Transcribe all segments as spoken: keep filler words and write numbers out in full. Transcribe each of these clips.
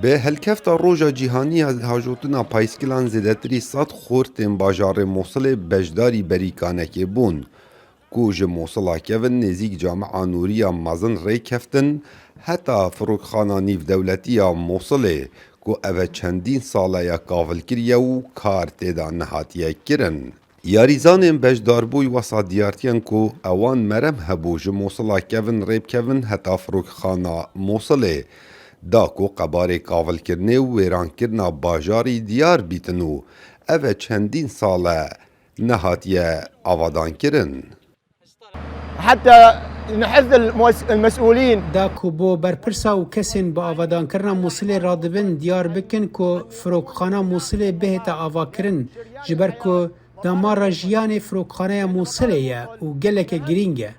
Bi helkefta Roja Cîhanî ya Hajotina Payskilan zêdetirî sed xortên bajarê Mosilê beşdarî berîkanekê bûn, ku ji Mosila kevin nêzîk Camia Nûrî ya mezin rê keftin, heta firokxana nîvdewletî ya Mosilê, ku ev e çendîn sal e ya kavilkirî ye û kar tê de nehatiye kirin. Yarîzanên beşdarbûyî wesa diyartiyen ku ewan merem hebû ji Mosila kevin rê bikevin heta firokxana Mosilê, da ku qebarê kavilkirinê û wêrankirina bajarî diyar bîtin û ev e çendîn sal e nehatiye avadankirin. حتى نحث المؤس- المسؤولين. Da ku bo berpirsa û kesên bi avadankirina Mûsilê radibin diyar bikin ku firokxana Mûsilê bihête avakirin, ji ber ku damara jiyanê firokxaneya Mûsilê ye û geleke girîng e.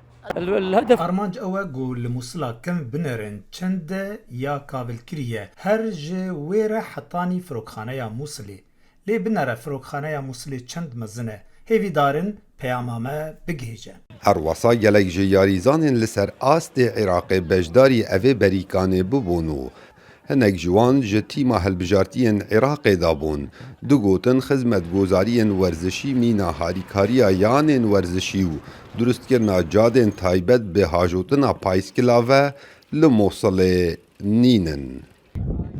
Armanc ew e ku li Mûsila kevn binêrin çend e ya kavilkirî ye, her ji wê re hetanî firokxaneya Mûsilê. Lê binêre firokxaneya Mûsilê çend mezin e. Hêvîdar in peyama me bigihîje. Her wesa gelek ji yarîzanên li ser astê Iraqê beşdarî evê berîkanê bibûn û hinek ji wan ji tîma hilbijartiyên Iraqê de bûn. Digotin xizmetgozariyên werzişî mîna harîkariya yanên werzişî û durustkirina cadên taybet bi hajotina payskila ve li Mosilê nînin.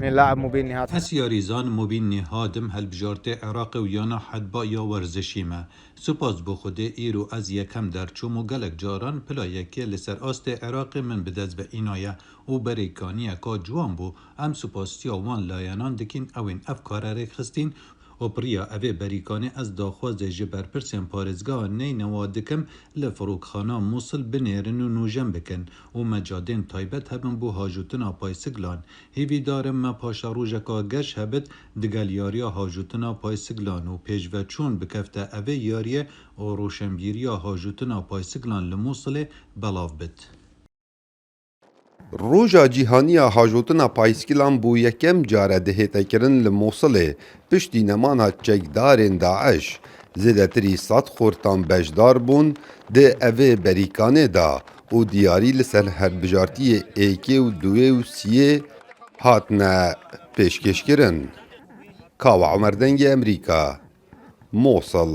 Min لاعب مبين نهاد. Ez yarîzan Mubîn Nihad im, helbijartê Iraqê û yana hedba ya werzişî me. Spas bo Xwedê îro ez yekem derçûm û gelek caran pila yekê li ser astê Iraqê min bi dest ve înaye û berêkaniyeka ciwan bû. Em spasiya wan layenan dikîn ewên ev kare rêk xistîn û bi riya evê berîkanê ez daxwazê ji berpirsên parêzgeha Neynewa dikim li firokxana Mûsil binêrin û nûjen bikin û me cadên taybet hebin bo hajotina paysigilan. Hêvîdar im me paşerojeka geş hebit digel yariya hajotina paysigilan û pêşveçûn bikefte evê yariyê û roşenbîriya hajotina paysigilan li Mûsilê belav bit. Roja Cîhanî ya Hajotina Payskilan bo yekem care dihête kirin li Mosilê piştî nemana çekdarên DAIŞ. Zêdetirî sed xortan beşdar bûn di evê berîkanê de û diyarî li ser hilbijartiyê êkê û duyê û siyê hatine pêşkêşkirin. Kawa Omer Dengê Emerîka, Mosil.